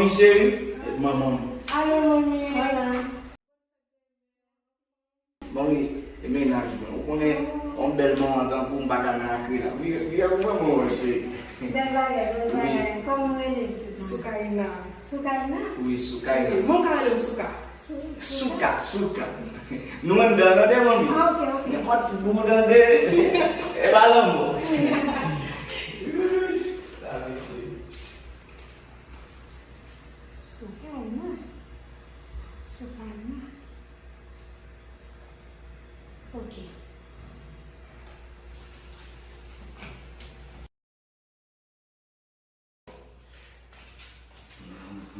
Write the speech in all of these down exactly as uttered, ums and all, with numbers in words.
Cheri, manman m. Alo, manmi. Hola. Manmi, e mennaj mwen. Ou konnen, yon bèl manman tankou m pa ka nan akri la. Vire, vire pou mwen, mwen, cheri. Bèl bagay, bèl bagay. Kòman w rele, pitit mwen? Soukaina. Soukaina? Wi, Soukaina. Wi, mwen ka rele w Souka. Souka, Souka. Nou menm de an tande, manmi. Ah, ok, ok. Nenpòt bout tande, e pa lanmò. Sa, mesye. Soukaina. Soukaina. Ok.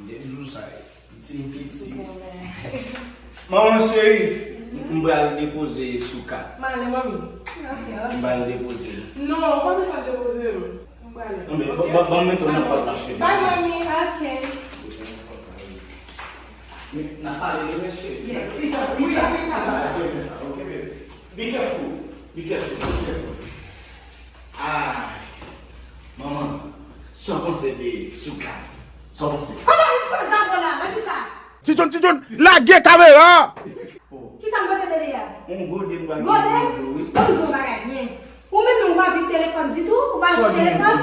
Depi jou sa, piti m piti. Manman cheri, m pral depoze Souka. M ale, manmi. Ok, ok. M pral depoze. Non, ou pa bezwen depoze m. M prale. Non, men ban, ban, ban m mete w nan pòt la, cheri. Bye, manmi. Ok. Men, n a pale demen, cheri. Yes, pita, pita, pita. N a pale demen sa, ok, baby? Be careful. Be careful. Be careful. Ah, manman, sa w panse de Souka? Sa w panse? Kòman w fè zafè la? Nan ki sa? Ti John, Ti John, lage kamera! Ki sa m panse de li a? Yon gode m pral Gode? Ban m di w yon bagay byen. Ou menm menm ou pa viv telefòn ditou? Ou pa viv telefòn?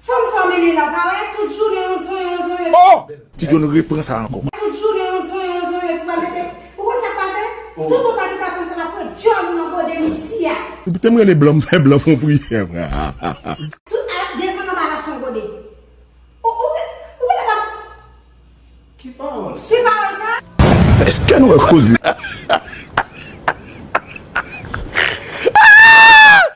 Fanm sa w mennen la, pa wè? Tout jounen yon zonyon, yon zonyon. Oh! Ti John repran sa ankò. Tout jounen yon zonyon, yon zonyon, epi w al mete. Ou konn sa k pase? Tout ou pa kite fanm sa la fwe djòl ou nan gode m isi a. Depi te m rele blan, m fè blan fon priyè, frè. Tout al desann anba lache yon gode. Ou, ou, ou genlè pa Ki pawòl sa? Ki pawòl sa? Èske nou wè koze?